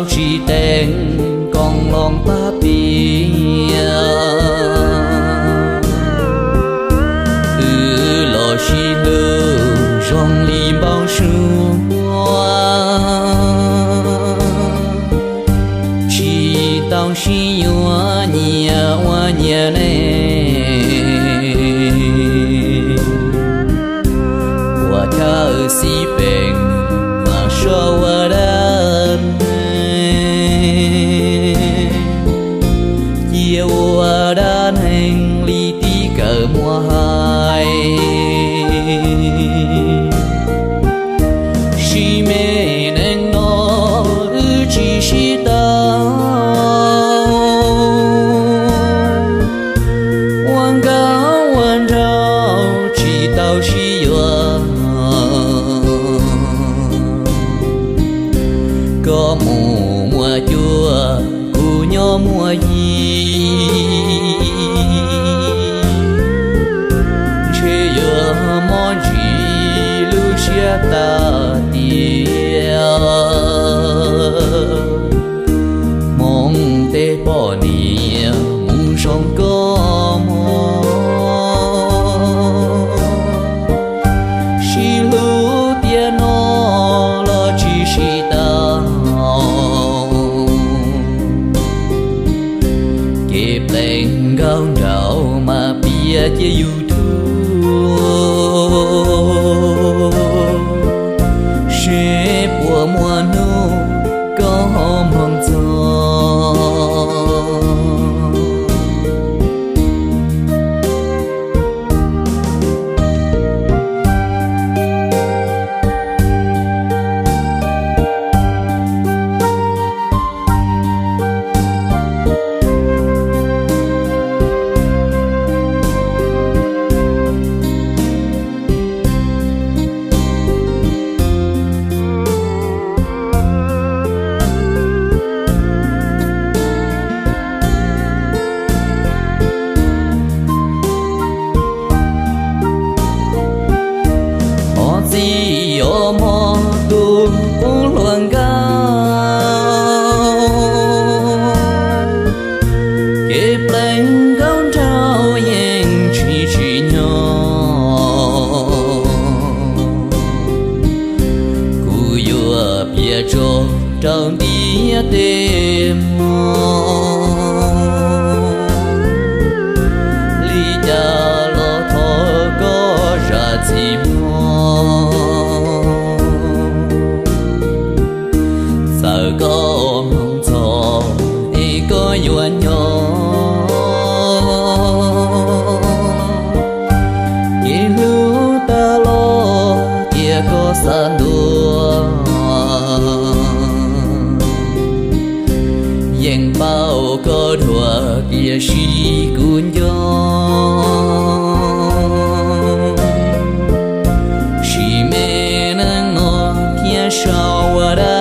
Tsis teev koom loo pab piam, wb los sib hlub zoo li npau suav. Tsis tau sib yuav nyias ua nyias neeg, ua chaw xib peem mas soj ua dab neeg, cia ua dab neeg li tib kawm muaj hais. Sim me neej no wb tsis sib tau, ua nkauj ua nraug tsis tau sib yuav. Koj mus muaj cuab, kuv nyob muaj yig, ntshe yuav mob ntsis lub siab tas tiag. Hmoob tej poj niam mus zoo koj mog, sib hlub tiam no los tsis sib tau. Kev pleev nkauj nraug mas piav cia YouTube, seb puas muaj hnub koj ho mloog txog. Ob txij ob hmo tus qub hluas nkauj, kev pleev nkauj nraug yeej tsis tsim nyog. Kuv yuav piav tso rau ntiaj teb mloog, li cas los thov koj zam txim mog. Txawm koj mloog txog es koj yuav nyob, kev hlub tas los cia koj xav ntua. Yeej paub koj dhuav tiam sis kuv nco, sim me neej no thiab sau ua dab